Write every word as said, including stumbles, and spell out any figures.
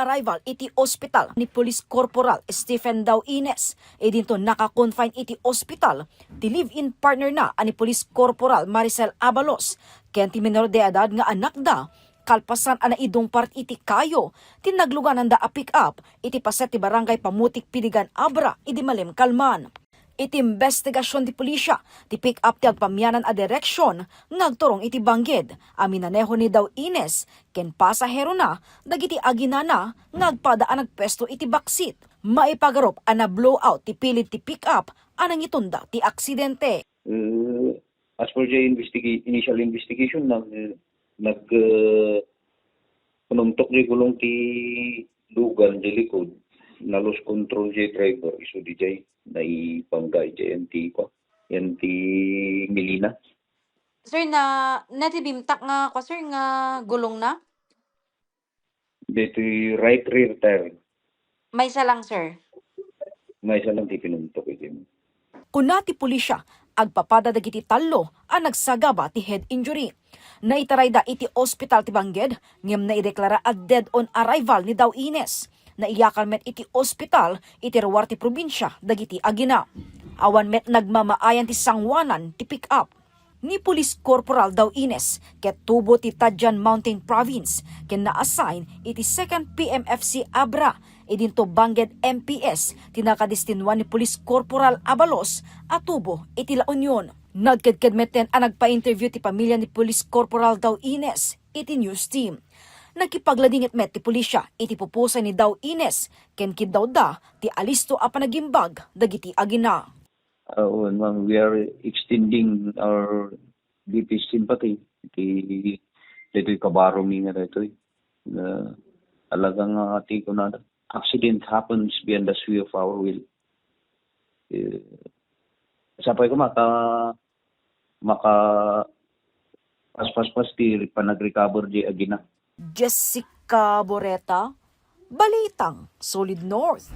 arrival iti ospital ni Police Corporal Stephen Dauines, idinto naka-confine iti ospital ti live-in partner na a ni Police Corporal Maricel Abalos ken ti menor de edad nga anakda, kalpasan a naidungpar iti kayo ti naglugananda a pick-up iti paset ti Barangay Pamutik Piligan Abra idi Malem Kalman. Iti imbestigasion ti pulisya, ti pick-up ti agpamianan a direksion nga agturong iti bangged a minaneho ni Dauines ken pasaherona dagiti aginana nga agpada a nagpuesto iti baksit. Maipagarup a na-blow out ti pilid ti pick-up a nangitunda ti aksidente. Eh, as per the investiga-, initial investigation, nag-, nag-, eh, pinuntok di gulong ti lugan di likod, na-lose control di driver, isu di jay, naipangga iti yan ti, kwa, yan ti Melina. Sir, na, na ti bimtak nga, kwa, sir, nga gulong na? Ditoy right rear tire. Maysa lang, sir. Maysa lang ti pinuntok iti. Kuna ti pulisya, agpapada dagiti tallo a nagsagaba ti head injury. Naitarayda iti ospital ti bangged, ngem naideklara a dead on arrival ni Dauines. Naiyakan met iti ospital iti ruar ti probinsia dagiti agina. Awan met nagmamaayan ti sanguanan ti pick-up. Ni Police Corporal Dauines ket tubo ti Tadian Mountain Province ken na-assign iti Second P M F C Abra, idinto bangged M P S ti nakadestinuan ni Police Corporal Abalos a tubo iti La Union. Nagkedked metten a nagpa-interview ti pamilya ni Police Corporal Dauines iti news team. Nakipagladingit met ti pulisya iti pupusay ni Dauines ken kiddawda ti alisto a panagimbag dagiti agina. Uh, well, ma'am, we are extending our deepest sympathy iti, ditoy kabaromi nga daytoy. Na talaga nga ti kunada, accident happens beyond the sway of our will. Eh, sapay ko maka, maka paspaspas ti panag-recover di agina. Jessica Boreta, Balitang Solid North.